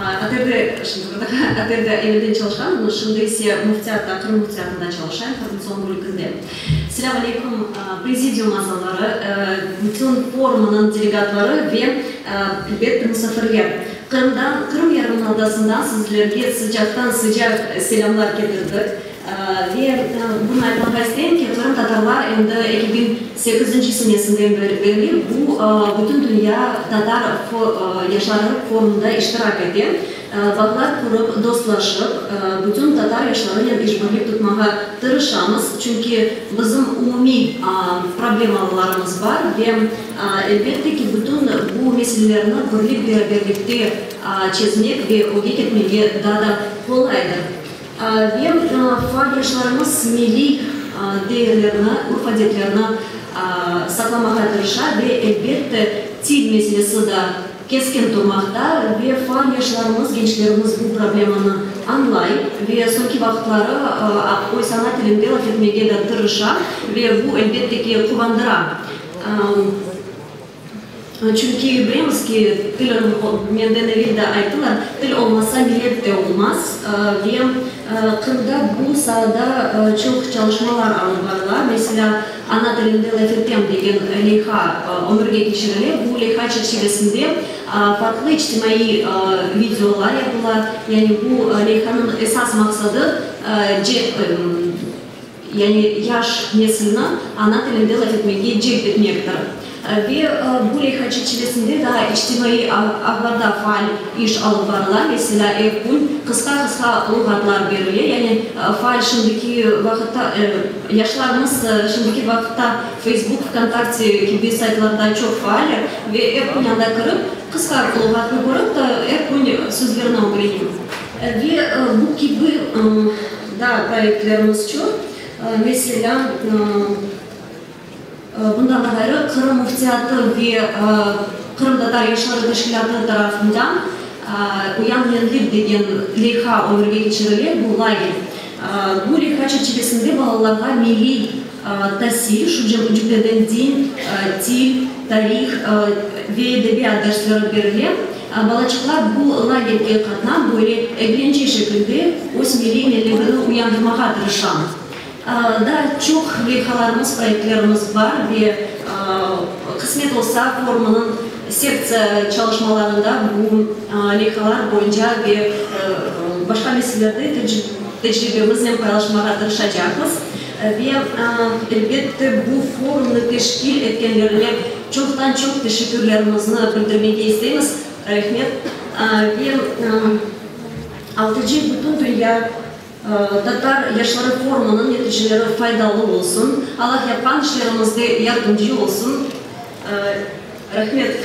ATRde, şimdi ATRde evelden çalışqanım, şimdi ise Müftiyatta, Qırım Müftiyatında çalışayım, formatsion bölüginde. Selâm aleyküm, prezidium azaları, bütün forumınıñ delegatları ve, elbette, musafirler. Qırımdan, Qırım yarımadasından sizlerge sıcaqtan-sıcaq selâmlar ketirdik. Ve bunı aytmağa isteyim ki, qırımtatarlar endi 2008-nci senesinden berli bu Bütündünya tatar yaşları forumında iştirak ete, bağlar qurıp, dostlaşıp, bütün tatar yaşlarınen işbirlik tutmağa tırışamız, çünki bizim umumiy problemalarımız bar ve, elbette ki, bütün bu meselelerni birlik-beraberlikte çezmek ve öge ketmege daa da qolaydır. Ve faal yaşlarımız milliy değerlerni, urf-adetlerni saqlamağa tırışa ve, elbette, til meselesi da keskin turmaqta ve faal yaşlarımız, gençlerimiz bu problemanı añlay ve soñki vaqıtları öz ana tilinde laf etmege de tırışa ve bu, elbette ki, quvandıra. Çünki bilemiz ki, til, menden evel de ayttılar, til olmasa, millet de olmaz. Ve Qırımda bu saada çoq çalışmalar alıp barıla. Meselâ, Ana tilinde laf etem degen leyha ömürge keçirile. Bu leyha çerçivesinde farqlı içtimaiy videolar yapıla. Yani bu leyhanıñ esas maqsadı, Yani yaş nesilni ana tilinde laf etmege celp etmektir. Ve bu leyha çerçivesinde daa içtimaiy ağlarda faal iş alıp barıla. Meselâ, er kün qısqa-qısqa luğatlar berile. Yani faal şimdiki vaqıtta, yaşlarımız şimdiki vaqıtta Feysbuk, Vkontakte kibi saytlarda çoq faaller ve er kün anda kirip, qısqa luğatnı körip, er kün sözlerni ögrene. Ve bu kibi daa proyektlerimiz çoq. Meselâ, bundan da ğayrı, Qırım Müftiyatı ve Qırımtatar yaşları teşkilâtı tarafından Uyan menlik degen leyha ömürge keçirile, bu lager. Bu leyha çerçivesinde balalarğa milliy tasil, şu cümleden din, til, tarih ve edebiyat dersleri berile. Balaçıqlar bu lagerge qatnap, böyle eglence şekilde öz milliy menligini uyandırmağa tırışa. Daa çoq leyhalarımız, proyektlerimiz bar ve qısmet olsa, forumınıñ sektsiya çalışmalarında bu leyhalar boyunca ve başqa meselelerde tecribemiznen paylaşmağa tırışacaqmız. Ve, elbette, bu forumnı teşkil etkenlerine çoqtan-çoq teşekkürlerimizni bildirmege isteymiz. Rahmet. Ve altıcı Bütündünya tatar yaşları forumınıñ neticeleri faydalı olsun. Allah yapqan işlerimizde yardımcı olsun. Rahmet.